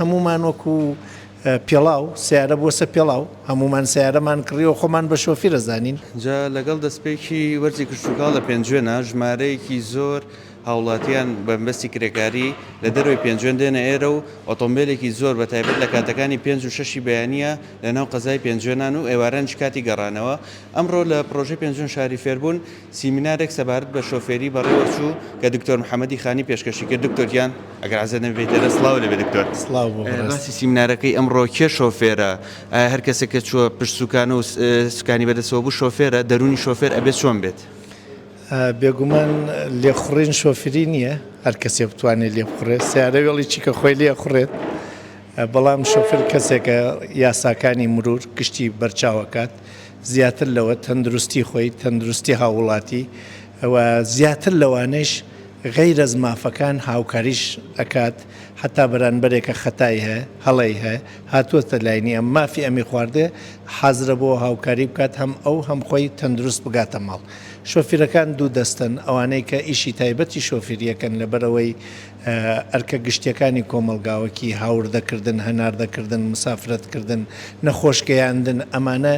هەموومان وەکو پێڵاو، سەیارە بووەسە پێڵاو، هەموومان سەیارەمان کڕیوە خۆمان بە شۆفیر ئەزانین. جا لەگەڵ دەستپێکی وەرزی کشتوکاڵ لە پێنجوێنە ژمارەیەکی زۆر هاوڵاتیان بە مەبەستی کرێکاری لە دەرەوەی پێنجوێن دێنە ئێرە و ئۆتۆمبێلێکی زۆر بە تایبەت لە کاتەکانی پێنج و شەشی بەیانییە لە ناو قەزای پێنجوێنان و ئێوارانیش کاتی گەڕانەوە ئەمڕۆ لە پڕۆژەی پێنجوێن شاری فێربوون سیمینارێک سەبارەت بە شۆفێری بەڕێوەچوو کە دکتۆر محەمەدی خانی پێشکەشی کرد دکتۆر گیان ئەگەر عەزێت نەبێ بێیتە دەست سڵاو لێبێ دکتۆر. سڵاو بۆ بەڕێز. باسی سیمینارەکەی ئەمڕۆ کێ شۆفێرە؟ ئایا هەر کەسێک کە چووە پشت سوکانە و سوکانی بەدەستەوە بوو شۆفێرە؟ دەروونی شۆفێر ئەبێ چۆن بێت؟ بێگومان لێخوڕین شۆفری نییە، هەر کەسێ بتوانێت لێبخوڕێت، سەیارە وێڵی چی کە خۆی لێ ئەخوڕێت، بەڵام شۆفر کەسێکە یاساکانی مرور گشتی بەرچاو ئەکات، زیاتر لەوە تەندروستی خۆی، تەندروستی هاووڵاتی و زیاتر لەوانەیش غەیرەز مافەکان هاوکاریش ئەکات، حەتا بەرانبەرێکە خەتای هەیە، هەڵەی هەیە، هاتووەتە لاینی ئەم مافی ئەمی خواردێ حازرە بۆ هاوکاری بکات هەم ئەو هەم خۆی تەندروست بگاتە ماڵ. شۆفیرەکان دوو دەستەن، ئەوانەی کە ئیشی تایبەتی شۆفیریەکەن لەبەرئەوەی ئەرکە گشتیەکانی کۆمەڵگا وەکی هاوردەکردن، هەناردەکردن، مسافرەتکردن، نەخۆش گەیاندن ئەمانە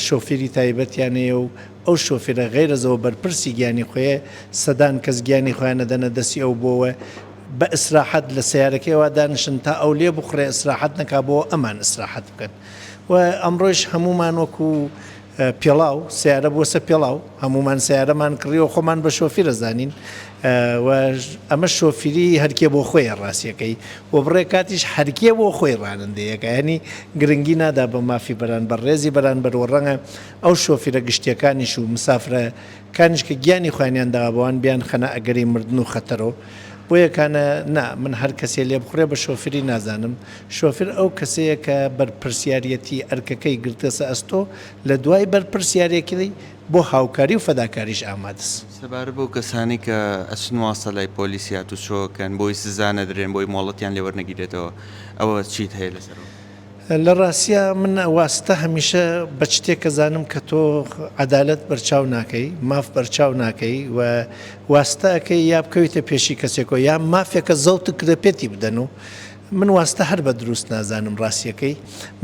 شۆفیری تایبەتیان هەیە و ئەو شۆفیرە غەیرەزەوە بەرپرسی گیانی خۆیە سەدان کەس گیانی خۆیان ئەدەنە دەستی ئەو بۆوە بە ئیسراحەت لە سەیارەکەیەوە دانیشن تا ئەو لێ بخوڕێ ئیسراحەت نەکا بۆ ئەمان ئیسراحەت بکەن و ئەمڕۆیش هەموومان وەکو پێڵاو، سەیارە بووەسە پێڵاو، هەموومان سەیارەمان کڕیوە خۆمان بە شۆفیر ئەزانین و ئەمە شۆفیری هەرکێ بۆ خۆیە ڕاستیەکەی و بڕێ کاتیش هەرکێ بۆ خۆی ڕانندەیەکە یانی گرنگی نادا بە مافی بەرانبەر ڕێزی بەرانبەر و ڕەنگە ئەو شۆفیرە گشتیەکانیش و مسافرە کانیش کە گیانی خۆیانیان داوە بەوان بیان خەنە ئەگەری مردن و خەتەرۆ بۆیە کانە نا من هەر کەسێ لێبخوڕێ بە شۆفیری نازانم شۆفیر ئەو کەسەیە کە بەرپرسیاریەتی ئەرکەکەی گرتەسە ئەستۆ لە دوای بەرپرسیارێکەی بۆ هاوکاری و فەداکاریش ئامادەس. سەبارەت بەو کەسانەی کە ئەچن واستە لای پۆلیسی هاتوچۆ کەن بۆی سزا نەدرێن بۆی مۆڵەتیان لێ وەرنەگیرێتەوە ئەوە چیت هەیە لەسەر ئەوە؟ لە ڕاستیا من واستە هەمیشە بە چتێک ئەزانم کە تۆ عەدالەت بەرچاو ناکەی، ماف بەرچاو ناکەی و واستە ئەکەی یا بکەویتە پێشی کەسێکەوە یا مافێکە زەوتت کردە پێتی بدەن و من واستە هەر بە دروست نازانم ڕاستیەکەی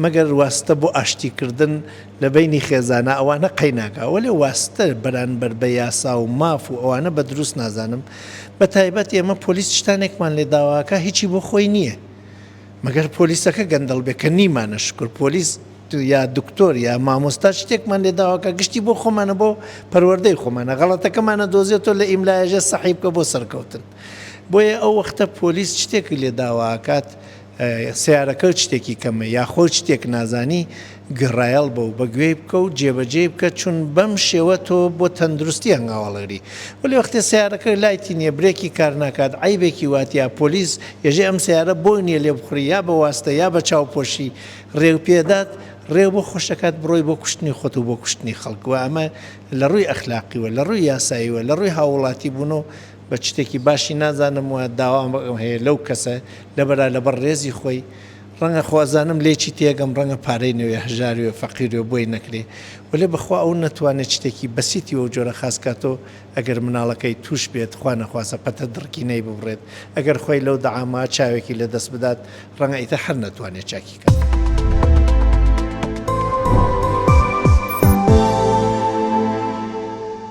مەگەر واستە بۆ ئاشتی کردن لە بەینی خێزانا ئەوانە قەیناکا وەلێ واستە بەرانبەر بە یاسا و ماف و ئەوانە بە دروست نازانم بە تایبەت ئێمە پۆلیس شتانێکمان لێ داواکا هیچی بۆ خۆی نییە مەگەر پۆلیسەکە گەندەڵ بێ کە نیمانە شوکر پۆلیس یا دکتۆر یا مامۆستا شتێکمان لێ داواکە گشتی بۆ خۆمانە بۆ پەروەردەی خۆمانە غەڵەتەکەمانە دۆزێتەوە لە ئیملایەژێ سەحی بکە بۆ سەرکەوتن بۆیە ئەو وەختە پۆلیس شتێکی لێ داواکات سەیارەکەت شتێکی کەمە یا خۆت شتێک نازانی گوێڕایەڵ بە و بە گوێی بکە و جێبەجێی بکە چون بەم شێوە تۆ بۆ تەندروستی هەنگاو هەڵەگری وەلێ وەختێ سەیارەکە لایتی نیە برێکی کار ناکات عەیبێکی واتیا پۆلیس یەژێ ئەم سەیارە بۆی نیە لێ بخوڕی یا بە واستە یا بە چاوپۆشی ڕێو پێدات ڕێو بۆ خۆشەکات بڕۆی بۆ کوشتنی خۆت و بۆ کوشتنی خەڵک و ئەمە لە ڕووی ئەخلاقیوە لە ڕووی یاساییوە لە ڕووی هاووڵاتی بوون و بە چتێکی باشی نازانم و داوام هەیە لەو کەسە لەبەرا لەبەر ڕێزی خۆی ڕەنگە خۆ ئەزانم لێکی تێگەم ڕەنگە پارەی نەوێ هەژاروێ فەقیروێ بۆی نەکرێ وەلێ بەخوا ئەو نەتوانێ چتێکی بەسیتی وەو جۆرە خاس کاتۆ ئەگەر مناڵەکەی توش بێت خوا نەخواسە پەتە دڕکی نەی ببڕێت ئەگەر خۆی لەو دەعاما چاوێکی لە دەست بدات ڕەنگە ئیتر هەر نەتوانێ چاکی کات.